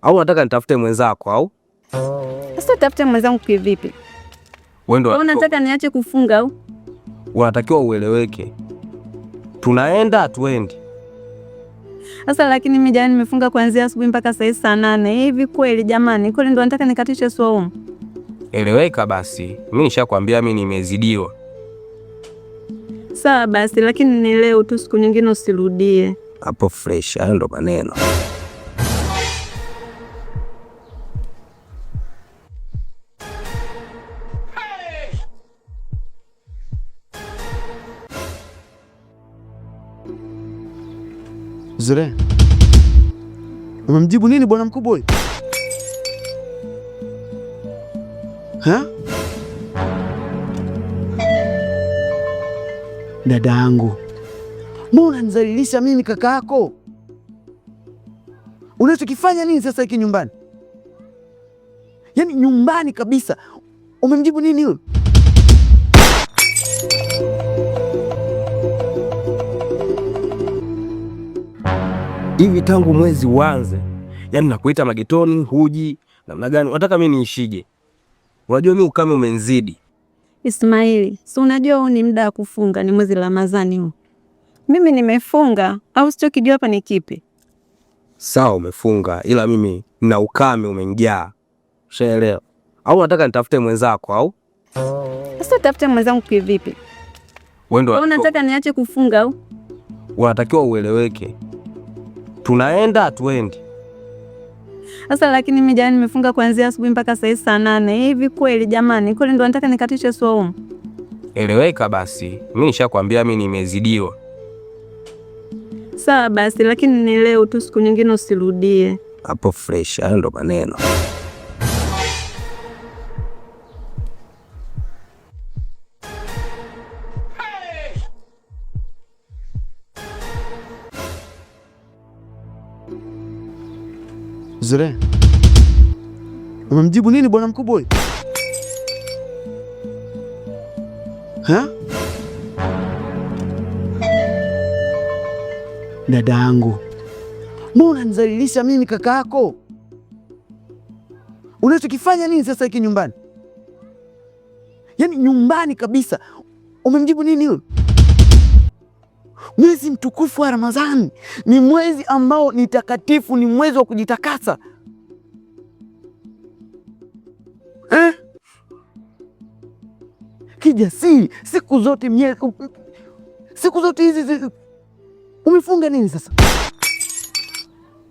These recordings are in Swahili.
Au unataka nitafute mwenzako au? Sasa tafute mwenzangu kivipi? Wewe ndo Unataka niache kufunga au? Unatakiwa ueleweke. Tunaenda hatuendi? Sasa lakini mimi jana nimefunga kuanzia asubuhi mpaka saa hizi saa 8. Hivi kweli jamani, kweli ndo nataka nikatishe swaumu? Eleweka basi. Mimi nishakwambia mimi nimezidiwa. Sawa basi, lakini ni leo tu, siku nyingine usirudie. Hapo fresh, hayo ndo maneno. Zure, umemjibu nini bwana mkubwa huyu? Ha? Dada yangu, mbona unanizalilisha mimi kaka yako? Unachokifanya nini sasa hiki nyumbani? Yaani nyumbani kabisa. Umemjibu nini huyu? Hivi tangu mwezi uanze, yaani nakuita magetoni huji, namna gani unataka mimi niishije? Unajua mimi ukame umenzidi. Ismaili, si unajua huu ni muda wa kufunga, ni mwezi Ramadhani huu. Mimi nimefunga au sichokijua hapa ni kipi? Sawa, umefunga, ila mimi na ukame umenijaa. Ushaelewa? Au unataka nitafute mwenzako au? Sasa tafute mwenzangu kivipi? Wewe ndo Unataka niache kufunga au? Unatakiwa ueleweke. Tunaenda hatuendi? Sasa lakini mimi jana nimefunga kuanzia asubuhi mpaka saa hizi saa 8. Hivi kweli jamani, kweli ndo nataka nikatishe swaumu? Eleweka basi. Mimi nishakwambia mimi nimezidiwa. Sawa basi, lakini ni leo tu, siku nyingine usirudie. Hapo fresh, hayo ndo maneno. Zure, umemjibu nini bwana mkubwa huyu? Ha? Dada yangu, mbona unanizalilisha mimi kaka yako? Unachokifanya nini sasa hiki nyumbani? Yaani nyumbani kabisa. Umemjibu nini huyu? Mwezi mtukufu wa Ramadhani ni mwezi ambao ni takatifu, ni mwezi wa kujitakasa eh? Kijasiri siku zote siku zote hizi umefunga nini sasa?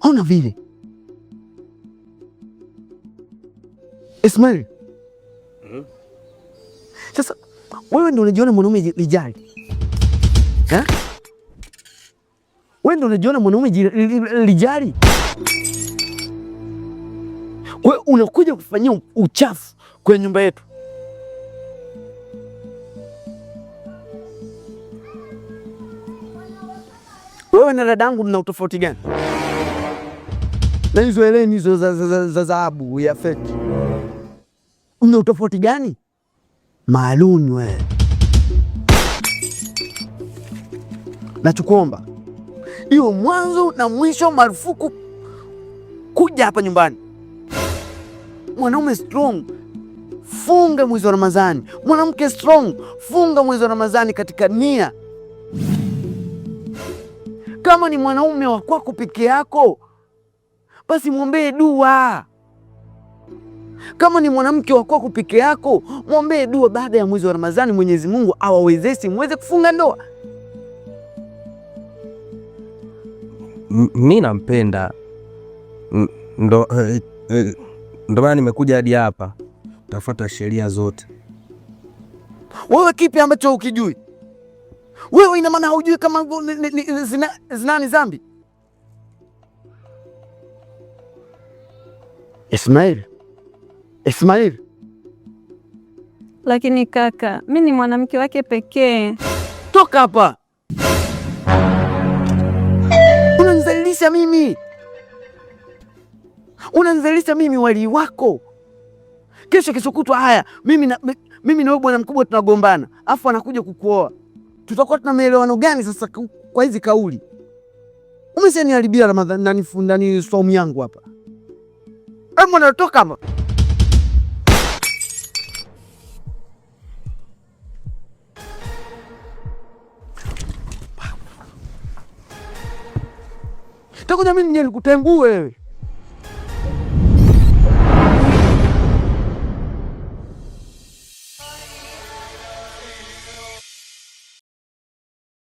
Ona vile Ismail. Sasa wewe ndio unajiona mwanaume lijali eh? Wewe ndio unajiona mwanaume lijali. Wewe unakuja kufanyia uchafu kwenye nyumba yetu. Wewe na dadangu mna utofauti gani? Na hizo eleni hizo za dhahabu ya feki, mna utofauti gani? Maaluni wewe, nachokuomba iwe mwanzo na mwisho, marufuku kuja hapa nyumbani. Mwanaume strong, funga mwezi wa Ramadhani. Mwanamke strong, funga mwezi wa Ramadhani katika nia. Kama ni mwanaume wa kwako peke yako, basi mwombee dua. Kama ni mwanamke wa kwako peke yako, mwombee dua. Baada ya mwezi wa Ramadhani, Mwenyezi Mungu awawezeshe muweze kufunga ndoa. Mi nampenda, ndo maana nimekuja hadi hapa, tafuata sheria zote. Wewe kipi ambacho ukijui? Wewe ina maana haujui kama zina ni dhambi? Ismail, Ismail. Lakini kaka, mi ni mwanamke wake pekee. Toka hapa! Unanizalilisha mimi, unanizalilisha mimi walii wako. Kesho kesho kutwa, haya mimi na wewe bwana mkubwa tunagombana, afu anakuja kukuoa, tutakuwa tuna maelewano gani sasa kwa hizi kauli? Umeshaniharibia Ramadhani nani saumu yangu hapa. Hebu mwana toka hapa. Takuja mimi nikutengue wewe.